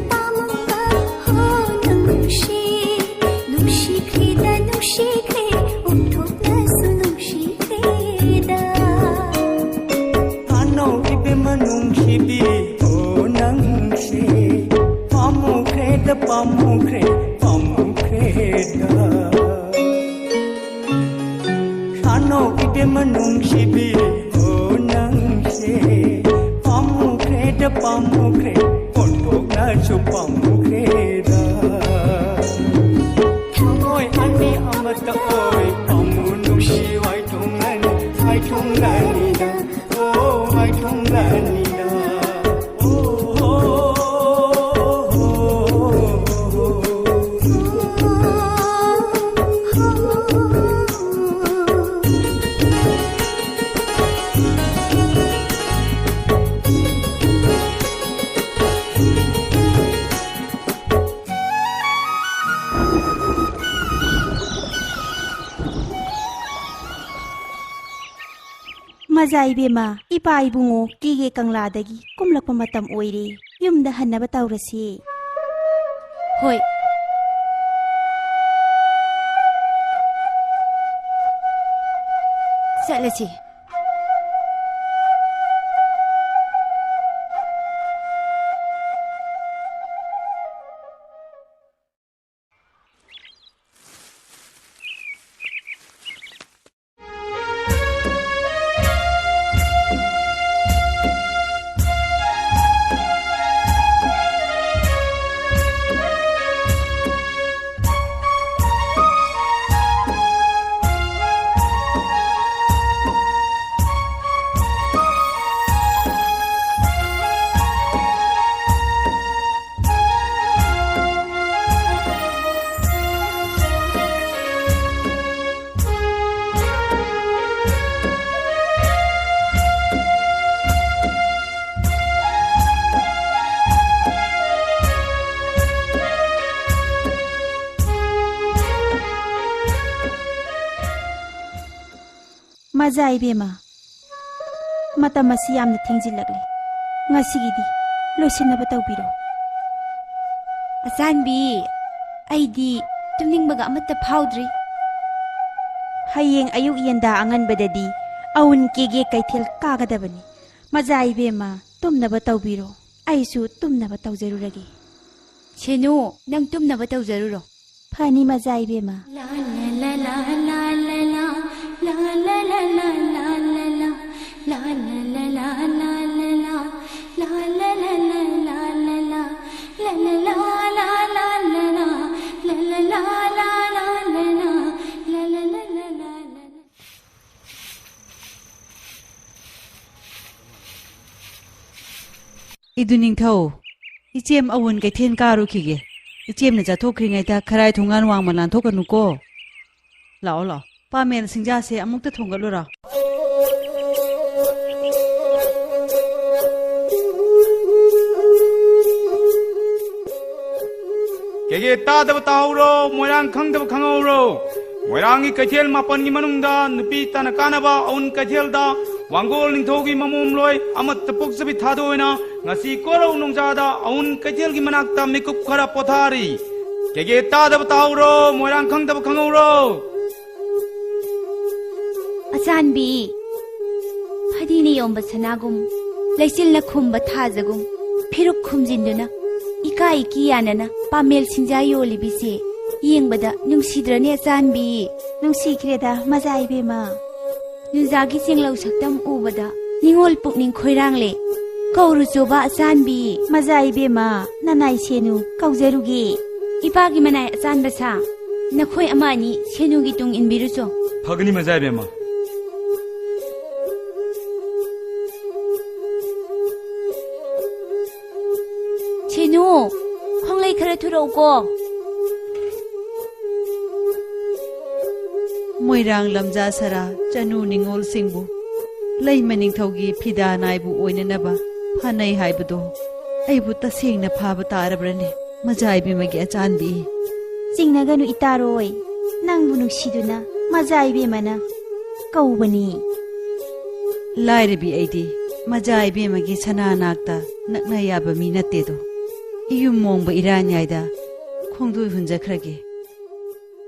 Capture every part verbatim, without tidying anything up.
ꯄꯥꯝꯕ ꯍꯣ ꯅꯪꯁꯦ, ꯅꯨꯡꯁꯤꯈ꯭ꯔꯦꯗ, ꯅꯨꯡꯁꯤꯈ꯭ꯔꯦ, ꯑꯣꯟꯊꯣꯛꯅꯁꯨ ꯅꯨꯡꯁꯤꯈ꯭ꯔꯦꯗ꯫ ꯍꯥꯅꯧ ꯏꯕꯦꯝꯃ ꯅꯨꯡꯁꯤꯕꯤ, ꯍꯣ ꯅꯪꯁꯦ, ꯄꯥꯝꯃꯨꯈ꯭ꯔꯦꯗ, ꯄꯥꯝꯃꯨꯈ꯭ꯔꯦ, ꯄꯥꯝꯃꯨꯈ꯭ꯔꯦꯗ꯫ ꯁꯥꯅꯧ ꯏꯕꯦꯝꯃ ꯅꯨꯡꯁꯤꯕꯤ, ꯍꯣ ꯅꯪꯁꯦ, ꯄꯥꯝꯃꯨꯈ꯭ꯔꯦꯗ, ꯄꯥꯝꯃꯨꯈ꯭ꯔꯦ, ꯑꯣꯟꯊꯣꯛꯅꯁꯨ ꯄꯥꯝꯃꯨꯈ꯭ꯔꯦꯗ꯫ ꯊꯃꯣꯏ ꯑꯅꯤ ꯑꯃꯠꯇ ꯑꯣꯏ, ꯄꯥꯝꯃꯨ ꯅꯨꯡꯁꯤ ꯋꯥꯏꯊꯨꯡꯅꯅꯤ, ꯋꯥꯏꯊꯨꯡꯅꯅꯤꯗ, ꯑꯣ ꯋꯥꯏꯊꯨꯡꯅꯅꯤꯗ꯫ ꯃꯖꯥ ꯏꯕꯦꯝꯃ, ꯏꯄꯥ ꯏꯕꯨꯡꯉꯣ ꯀꯦꯒꯦ ꯀꯪꯂꯥꯗꯒꯤ ꯀꯨꯝꯂꯛꯄ ꯃꯇꯝ ꯑꯣꯏꯔꯦ꯫ ꯌꯨꯝꯗ ꯍꯟꯅꯕ ꯇꯧꯔꯁꯤ꯫ ꯍꯣꯏ꯫ ꯆꯠꯂꯁꯤ꯫ ꯃꯖꯥ ꯏꯕꯦꯝꯃ, ꯃꯇꯝ ꯑꯁꯤ ꯌꯥꯝꯅ ꯊꯦꯡꯖꯤꯜꯂꯛꯂꯦ꯫ ꯉꯁꯤꯒꯤꯗꯤ ꯂꯣꯏꯁꯤꯟꯅꯕ ꯇꯧꯕꯤꯔꯣ꯫ ꯑꯆꯥꯟꯕꯤ, ꯑꯩꯗꯤ ꯇꯨꯝꯅꯤꯡꯕꯒ ꯑꯃꯠꯇ ꯐꯥꯎꯗ꯭ꯔꯤ꯫ ꯍꯌꯦꯡ ꯑꯌꯨꯛ ꯌꯦꯟꯗꯥ ꯑꯉꯟꯕꯗꯗꯤ ꯑꯎꯟ ꯀꯦꯒꯦ ꯀꯩꯊꯦꯜ ꯀꯥꯒꯗꯕꯅꯤ꯫ ꯃꯖꯥ ꯏꯕꯦꯝꯃ, ꯇꯨꯝꯅꯕ ꯇꯧꯕꯤꯔꯣ꯫ ꯑꯩꯁꯨ ꯇꯨꯝꯅꯕ ꯇꯧꯖꯔꯨꯔꯒꯦ꯫ ꯁꯦꯅꯨ, ꯅꯪ ꯇꯨꯝꯅꯕ ꯇꯧꯖꯔꯨꯔꯣ꯫ ꯐꯅꯤ ꯃꯖꯥ ꯏꯕꯦꯝꯃ꯫ ꯏꯗꯨ ꯅꯤꯡꯊꯧ, ꯏꯆꯦꯝ ꯑꯋꯨꯟ ꯀꯩꯊꯦꯜ ꯀꯥꯔꯨꯈꯤꯒꯦ꯫ ꯏꯆꯦꯝꯅ ꯆꯠꯊꯣꯛꯈ꯭ꯔꯤꯉꯩꯗ ꯈꯔꯥꯏ ꯊꯣꯡꯒꯥꯟ ꯋꯥꯡꯃ ꯂꯥꯟꯊꯣꯛꯀꯅꯨꯀꯣ꯫ ꯂꯥꯛꯑꯣ, ꯂꯥꯛꯑꯣ꯫ ꯄꯥꯃꯦꯜ ꯁꯤꯡꯖꯥꯁꯦ ꯑꯃꯨꯛꯇ ꯊꯣꯡꯒꯠꯂꯨꯔꯣ꯫ ꯀꯦꯒꯦ ꯇꯥꯗꯕ ꯇꯥꯍꯧꯔꯣ, ꯃꯣꯏꯔꯥꯡ ꯈꯪꯗꯕ ꯈꯪꯍꯧꯔꯣ꯫ ꯃꯣꯏꯔꯥꯡꯒꯤ ꯀꯩꯊꯦꯜ ꯃꯥꯄꯟꯒꯤ ꯃꯅꯨꯡꯗ ꯅꯨꯄꯤ ꯇꯥꯟꯅ ꯀꯥꯟꯅꯕ ꯑꯎꯟ ꯀꯩꯊꯦꯜꯗ ꯋꯥꯡꯒꯣꯜ ꯅꯤꯡꯊꯧꯒꯤ ꯃꯃꯣꯝꯂꯣꯏ ꯑꯃꯠꯇ ꯄꯣꯛꯆꯕꯤ ꯊꯥꯗꯣꯏꯅ ꯉꯁꯤ ꯀꯣꯔꯧ ꯅꯣꯡꯖꯥꯗ ꯑꯎꯟ ꯀꯩꯊꯦꯜꯒꯤ ꯃꯅꯥꯛꯇ ꯃꯤꯀꯨꯞ ꯈꯔ ꯄꯣꯊꯥꯔꯤ꯫ ꯀꯦꯒꯦ ꯇꯥꯗꯕ ꯇꯥꯍꯧꯔꯣ, ꯃꯣꯏꯔꯥꯡ ꯈꯪꯗꯕ ꯈꯪꯍꯧꯔꯣ꯫ ꯑꯆꯥꯟꯕꯤ, ꯐꯗꯤꯅ ꯌꯣꯝꯕ ꯁꯅꯥꯒꯨꯝ, ꯂꯩꯆꯤꯜꯅ ꯈꯨꯝꯕ ꯊꯥꯖꯒꯨꯝ, ꯐꯤꯔꯨꯛ ꯈꯨꯝꯖꯤꯟꯗꯨꯅ, ꯏꯀꯥꯏ ꯏꯀꯤ ꯌꯥꯅꯅ ꯄꯥꯃꯦꯜ ꯁꯤꯡꯖꯥ ꯌꯣꯜꯂꯤꯕꯤꯁꯦ ꯌꯦꯡꯕꯗ ꯅꯨꯡꯁꯤꯗ꯭ꯔꯅꯦ ꯑꯆꯥꯟꯕꯤ? ꯅꯨꯡꯁꯤꯈ꯭ꯔꯦꯗ ꯃꯖꯥ ꯏꯕꯦꯝꯃ꯫ ꯅꯨꯡꯖꯥꯒꯤ ꯆꯦꯡꯂꯧ ꯁꯛꯇꯝ ꯎꯕꯗ ꯅꯤꯉꯣꯜ ꯄꯨꯛꯅꯤꯡ ꯈꯣꯏꯔꯥꯡꯂꯦ꯫ ꯀꯧꯔꯨꯆꯣꯕ ꯑꯆꯥꯟꯕꯤ꯫ ꯃꯖꯥ ꯏꯕꯦꯝꯃ, ꯅꯅꯥꯏ ꯁꯦꯅꯨ ꯀꯧꯖꯔꯨꯒꯦ꯫ ꯏꯄꯥꯒꯤ ꯃꯅꯥꯏ ꯑꯆꯥꯟꯕ ꯁꯥ, ꯅꯈꯣꯏ ꯑꯃ ꯑꯅꯤ ꯁꯦꯅꯨꯒꯤ ꯇꯨꯡ ꯏꯟꯕꯤꯔꯨꯆꯣ꯫ ꯐꯒꯅꯤ ꯃꯖꯥ ꯏꯕꯦꯝꯃ꯫ ꯁꯦꯅꯨ, ꯈꯣꯡꯂꯩ ꯈꯔ ꯊꯨꯔꯛꯎꯀꯣ꯫ ꯃꯣꯏꯔꯥꯡ ꯂꯝꯖꯥ ꯁꯔꯥ ꯆꯅꯨ ꯅꯤꯉꯣꯜꯁꯤꯡꯕꯨ ꯂꯩꯃ ꯅꯤꯡꯊꯧꯒꯤ ꯐꯤꯗꯥ ꯅꯥꯏꯕꯨ ꯑꯣꯏꯅꯅꯕ ꯐꯥꯅꯩ ꯍꯥꯏꯕꯗꯣ ꯑꯩꯕꯨ ꯇꯁꯦꯡꯅ ꯐꯥꯕ ꯇꯥꯔꯕ꯭ꯔꯅꯦ, ꯃꯖꯥ ꯏꯕꯦꯝꯃꯒꯤ ꯑꯆꯥꯟꯕꯤ? ꯆꯤꯡꯅꯒꯅꯨ ꯏꯇꯥꯔꯣꯏ, ꯅꯪꯕꯨ ꯅꯨꯡꯁꯤꯗꯨꯅ ꯃꯖꯥ ꯏꯕꯦꯝꯃꯅ ꯀꯧꯕꯅꯤ꯫ ꯂꯥꯏꯔꯕꯤ ꯑꯩꯗꯤ ꯃꯖꯥ ꯏꯕꯦꯝꯃꯒꯤ ꯁꯅꯥ ꯅꯥꯛꯇ ꯅꯛꯅ ꯌꯥꯕ ꯃꯤ ꯅꯠꯇꯦꯗꯣ꯫ ꯏꯌꯨꯝ ꯃꯣꯡꯕ ꯏꯔꯥꯟꯌꯥꯏꯗ ꯈꯣꯡꯗꯣꯏ ꯍꯨꯟꯖꯈ꯭ꯔꯒꯦ꯫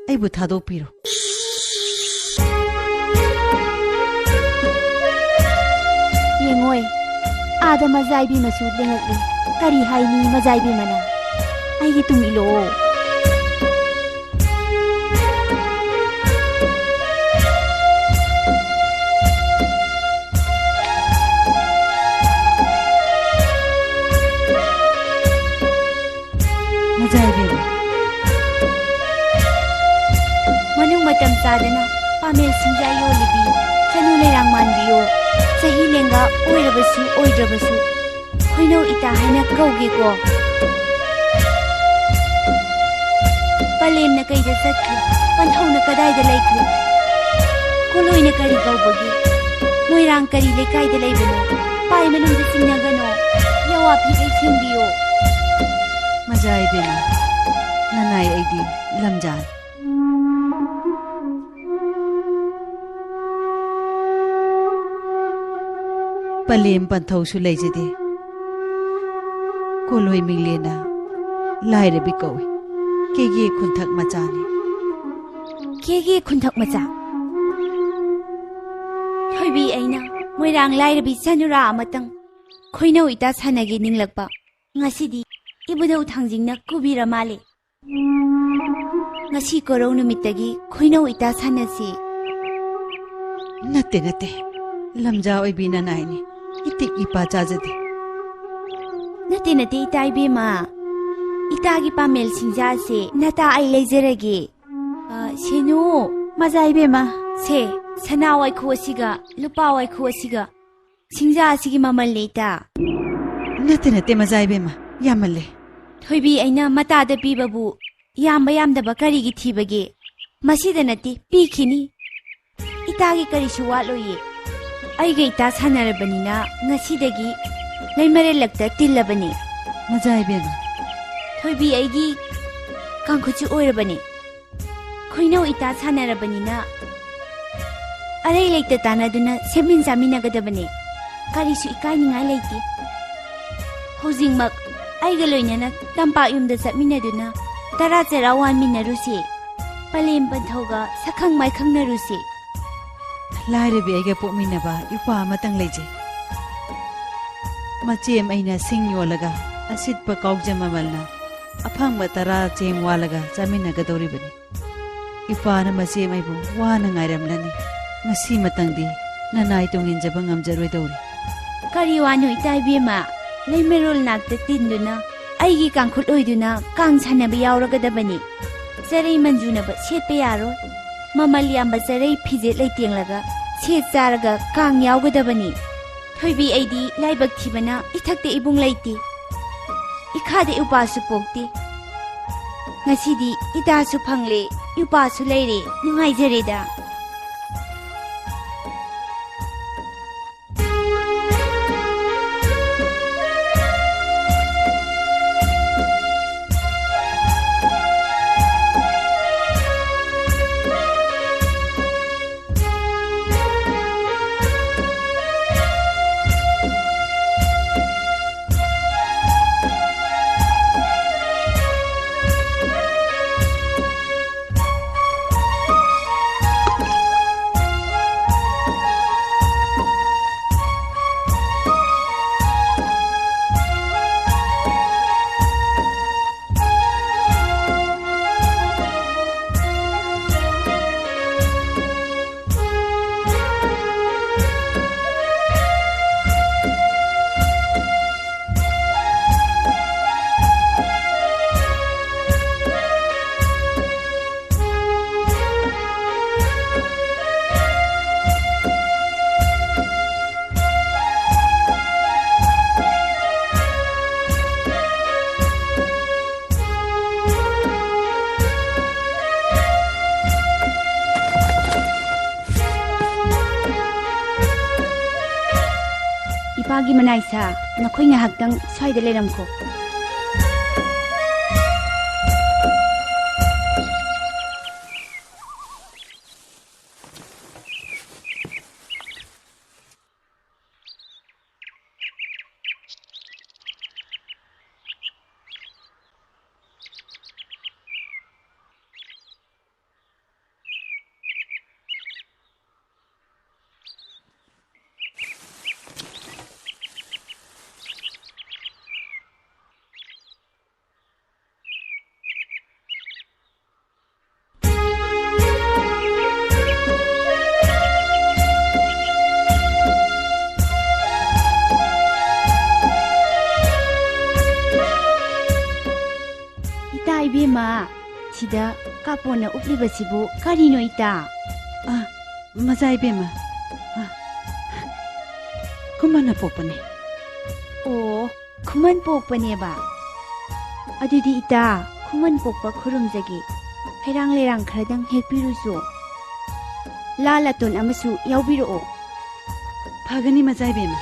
ꯑꯩꯕꯨ ꯊꯥꯗꯣꯛꯄꯤꯔꯣ꯫ ꯌꯦꯡꯉꯣꯏ, ꯑꯥꯗ ꯃꯖꯥꯏꯕꯤ ꯃꯆꯨ ꯂꯦꯡꯉꯛꯂꯤ꯫ ꯀꯔꯤ ꯍꯥꯏꯅꯤ ꯃꯖꯥꯏꯕꯤ ꯃꯅꯥ? ꯑꯩꯒꯤ ꯇꯨꯡ ꯏꯜꯂꯛꯑꯣ꯫ ꯃꯖꯥꯏꯕꯦꯝꯃ꯫ ꯃꯅꯨꯡ ꯃꯇꯝ ꯆꯥꯗꯅ ꯄꯥꯃꯦꯜ ꯁꯤꯡꯖꯥ ꯌꯣꯜꯂꯤꯕꯤ ꯆꯅꯨ ꯂꯩꯔꯥꯡ ꯃꯥꯟꯕꯤꯌꯣ꯫ ꯆꯍꯤ ꯂꯦꯡꯒꯥ ꯑꯣꯏꯔꯕꯁꯨ ꯑꯣꯏꯗ꯭ꯔꯕꯁꯨ ꯈꯣꯏꯅꯧ ꯏꯇꯥ ꯍꯥꯏꯅ ꯀꯧꯒꯦꯀꯣ꯫ ꯄꯂꯦꯝꯅ ꯀꯩꯗ ꯆꯠꯈ꯭ꯔꯦ? ꯄꯟꯊꯧꯅ ꯀꯗꯥꯏꯗ ꯂꯩꯈ꯭ꯔꯦ? ꯀꯣꯂꯣꯏꯅ ꯀꯔꯤ ꯀꯧꯕꯒꯦ? ꯃꯣꯏꯔꯥꯡ ꯀꯔꯤ ꯂꯩꯀꯥꯏꯗ ꯂꯩꯕꯅꯣ? ꯄꯥꯏ ꯃꯅꯨꯡꯗ ꯆꯤꯡꯅꯒꯅꯣ꯫ ꯌꯥꯋꯥ ꯐꯤꯗꯩ ꯊꯤꯡꯕꯤꯌꯣ꯫ ꯃꯖꯥ ꯏꯕꯦꯝꯃ, ꯅꯅꯥꯏ ꯑꯩꯗꯤ ꯂꯝꯖꯥꯜ꯫ ꯄꯂꯦꯝ ꯄꯟꯊꯧꯁꯨ ꯂꯩꯖꯗꯦ꯫ ꯀꯣꯂꯣꯏ ꯃꯤꯡꯂꯦꯟꯅ ꯂꯥꯏꯔꯕꯤ ꯀꯧꯏ꯫ ꯀꯦꯒꯦ ꯈꯨꯟꯊꯛ ꯃꯆꯥꯅꯤ꯫ ꯀꯦꯒꯦ ꯈꯨꯟꯊꯛ ꯃꯆꯥ? ꯊꯣꯏꯕꯤ ꯑꯩꯅ ꯃꯣꯏꯔꯥꯡ ꯂꯥꯏꯔꯕꯤ ꯆꯅꯨꯔꯥ ꯑꯃꯇꯪ ꯈꯣꯏꯅꯧ ꯏꯇꯥ ꯁꯥꯟꯅꯒꯦ ꯅꯤꯡꯂꯛꯄ꯫ ꯉꯁꯤꯗꯤ ꯏꯕꯨꯙꯧ ꯊꯥꯡꯖꯤꯡꯅ ꯀꯨꯕꯤꯔ ꯃꯥꯜꯂꯦ꯫ ꯉꯁꯤ ꯀꯣꯔꯧ ꯅꯨꯃꯤꯠꯇꯒꯤ ꯈꯣꯏꯅꯧ ꯏꯇꯥ ꯁꯥꯟꯅꯁꯤ꯫ ꯅꯠꯇꯦ, ꯅꯠꯇꯦ꯫ ꯂꯝꯖꯥ ꯑꯣꯏꯕꯤ ꯅꯅꯥꯏꯅꯤ꯫ ꯏꯇꯤꯛ ꯏꯄꯥ ꯆꯥꯖꯗꯦ꯫ ꯅꯠꯇꯦ, ꯅꯠꯇꯦ, ꯏꯇꯥ ꯏꯕꯦꯝꯃ꯫ ꯏꯇꯥꯒꯤ ꯄꯥꯃꯦꯜ ꯁꯤꯡꯖꯥꯁꯦ ꯅꯇꯥ ꯑꯩ ꯂꯩꯖꯔꯒꯦ꯫ ꯑ, ꯁꯦꯅꯨ꯫ ꯃꯖꯥ ꯏꯕꯦꯝꯃ꯫ ꯁꯦ, ꯁꯅꯥ ꯋꯥꯏꯈꯨ ꯑꯁꯤꯒ ꯂꯨꯄꯥ ꯋꯥꯏꯈꯨ ꯑꯁꯤꯒ ꯁꯤꯡꯖꯥ ꯑꯁꯤꯒꯤ ꯃꯃꯜꯅꯤ, ꯏꯇꯥ꯫ ꯅꯠꯇꯦ, ꯅꯠꯇꯦ, ꯃꯖꯥ ꯏꯕꯦꯝꯃ, ꯌꯥꯝꯃꯜꯂꯦ꯫ ꯊꯣꯏꯕꯤ ꯑꯩꯅ ꯃꯇꯥꯗ ꯄꯤꯕꯕꯨ ꯌꯥꯝꯕ ꯌꯥꯝꯗꯕ ꯀꯔꯤꯒꯤ ꯊꯤꯕꯒꯦ? ꯃꯁꯤꯗ ꯅꯠꯇꯦ, ꯄꯤꯈꯤꯅꯤ꯫ ꯏꯇꯥꯒꯤ ꯀꯔꯤꯁꯨ ꯋꯥꯠꯂꯣꯏꯌꯦ꯫ ꯑꯩꯒ ꯏꯇꯥ ꯁꯥꯟꯅꯔꯕꯅꯤꯅ ꯉꯁꯤꯗꯒꯤ ꯂꯩꯃꯔꯦꯜꯂꯛꯇ ꯇꯤꯜꯂꯕꯅꯤ꯫ ꯃꯖꯥ ꯏꯕꯦꯝꯃ꯫ ꯊꯣꯏꯕꯤ ꯑꯩꯒꯤ ꯀꯥꯡꯈꯨꯠꯁꯨ ꯑꯣꯏꯔꯕꯅꯤ꯫ ꯈꯣꯏꯅꯧ ꯏꯇꯥ ꯁꯥꯟꯅꯔꯕꯅꯤꯅ ꯑꯔꯩ ꯂꯩꯇ ꯇꯥꯟꯅꯗꯨꯅ ꯁꯦꯝꯃꯤꯟ ꯆꯥꯃꯤꯟꯅꯒꯗꯕꯅꯦ꯫ ꯀꯔꯤꯁꯨ ꯏꯀꯥꯏꯅꯤꯡꯉꯥꯏ ꯂꯩꯇꯦ꯫ ꯍꯧꯖꯤꯛꯃꯛ ꯑꯩꯒ ꯂꯣꯏꯅꯅ ꯇꯝꯄꯥꯛ ꯌꯨꯝꯗ ꯆꯠꯃꯤꯟꯅꯗꯨꯅ ꯇꯔꯥ ꯆꯔꯥ ꯋꯥꯟꯃꯤꯟꯅꯔꯨꯁꯤ꯫ ꯄꯂꯦꯝ ꯄꯟꯊꯧꯒ ꯁꯛꯈꯪ ꯃꯥꯏꯈꯪꯅꯔꯨꯁꯤ꯫ ꯂꯥꯏꯔꯕꯤ ꯑꯩꯒ ꯄꯣꯛꯃꯤꯟꯅꯕ ꯏꯄ꯭ꯋꯥ ꯑꯃꯇꯪ ꯂꯩꯖꯩ꯫ ꯃꯆꯦꯝ ꯑꯩꯅ ꯁꯤꯡ ꯌꯣꯜꯂꯒ ꯑꯁꯤꯠꯄ ꯀꯥꯎꯖ ꯃꯃꯜꯅ ꯑꯐꯪꯕ ꯇꯔꯥ ꯆꯦꯡ ꯋꯥꯜꯂꯒ ꯆꯥꯃꯤꯟꯅꯒꯗꯧꯔꯤꯕꯅꯤ꯫ ꯏꯄꯥꯅ ꯃꯆꯦꯝ ꯑꯩꯕꯨ ꯋꯥꯅ ꯉꯥꯏꯔꯝꯂꯅꯤ꯫ ꯉꯁꯤꯃꯇꯪꯗꯤ ꯅꯅꯥꯏ ꯇꯨꯡ ꯏꯟꯖꯕ ꯉꯝꯖꯔꯣꯏꯗꯧꯔꯤ꯫ ꯀꯔꯤ ꯋꯥꯅꯣ ꯏꯇꯥ ꯏꯕꯦꯝꯃ? ꯂꯩꯃꯔꯣꯜ ꯅꯥꯛꯇ ꯇꯤꯟꯗꯨꯅ ꯑꯩꯒꯤ ꯀꯥꯡꯈꯨꯠ ꯑꯣꯏꯗꯨꯅ ꯀꯥꯡ ꯁꯥꯟꯅꯕ ꯌꯥꯎꯔꯒꯗꯕꯅꯤ꯫ ꯆꯔꯩ ꯃꯟꯖꯨꯅꯕ ꯁꯦꯠꯄ ꯌꯥꯔꯣꯏ꯫ ꯃꯃꯜ ꯌꯥꯝꯕ ꯆꯔꯩ ꯐꯤꯖꯦꯠ ꯂꯩꯇꯦꯡꯂꯒ ꯁꯦꯠ ꯆꯥꯔꯒ ꯀꯥꯡ ꯌꯥꯎꯒꯗꯕꯅꯤ꯫ ꯊꯣꯏꯕꯤ, ꯑꯩꯗꯤ ꯂꯥꯏꯕꯛ ꯊꯤꯕꯅ ꯏꯊꯛꯇ ꯏꯕꯨꯡ ꯂꯩꯇꯦ, ꯏꯈꯥꯗ ꯏꯄꯥꯁꯨ ꯄꯣꯛꯇꯦ꯫ ꯉꯁꯤꯗꯤ ꯏꯇꯥꯁꯨ ꯐꯪꯂꯦ, ꯏꯄꯥꯁꯨ ꯂꯩꯔꯦ, ꯅꯨꯡꯉꯥꯏꯖꯔꯦꯗ꯫ ꯏꯄꯥꯒꯤ ꯃꯅꯥꯏꯁꯥ, ꯅꯈꯣꯏ ꯉꯥꯏꯍꯥꯛꯇꯪ ꯁ꯭ꯋꯥꯏꯗ ꯂꯩꯔꯝꯈꯣ꯫ ꯏꯕꯦꯝꯃ, ꯁꯤꯗ ꯀꯥꯄꯣꯟꯅ ꯎꯞꯂꯤꯕꯁꯤꯕꯨ ꯀꯔꯤꯅꯣ, ꯏꯇꯥ? ꯑ, ꯃꯖꯥ ꯏꯕꯦꯝꯃ, ꯑ, ꯈꯨꯃꯟꯅ ꯄꯣꯛꯄꯅꯦ꯫ ꯑꯣ, ꯈꯨꯃꯟ ꯄꯣꯛꯄꯅꯦꯕ꯫ ꯑꯗꯨꯗꯤ ꯏꯇꯥ, ꯈꯨꯃꯟ ꯄꯣꯛꯄ ꯈꯨꯔꯨꯝꯖꯒꯦ꯫ ꯍꯩꯔꯥꯡ ꯂꯩꯔꯥꯡ ꯈꯔꯗꯪ ꯍꯦꯛꯄꯤꯔꯨꯆꯣ꯫ ꯂꯥ ꯂꯥꯇꯣꯟ ꯑꯃꯁꯨ ꯌꯥꯎꯕꯤꯔꯛꯑꯣ꯫ ꯐꯒꯅꯤ, ꯃꯖꯥ ꯏꯕꯦꯝꯃ꯫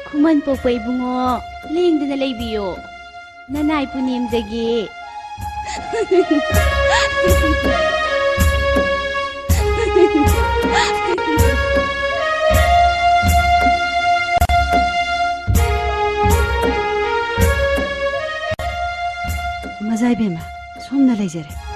ꯈꯨꯃꯟ ꯄꯣꯛꯄ ꯏꯕꯨꯡꯉꯣ, ꯂꯦꯡꯗꯅ ꯂꯩꯕꯤꯌꯣ꯫ ꯅꯅꯥꯏ ꯄꯨꯅꯦꯝꯖꯒꯦ꯫ ꯃꯖꯥ ꯏꯕꯦꯝꯃ, ꯁꯣꯝꯅ ꯂꯩꯖꯔꯦ꯫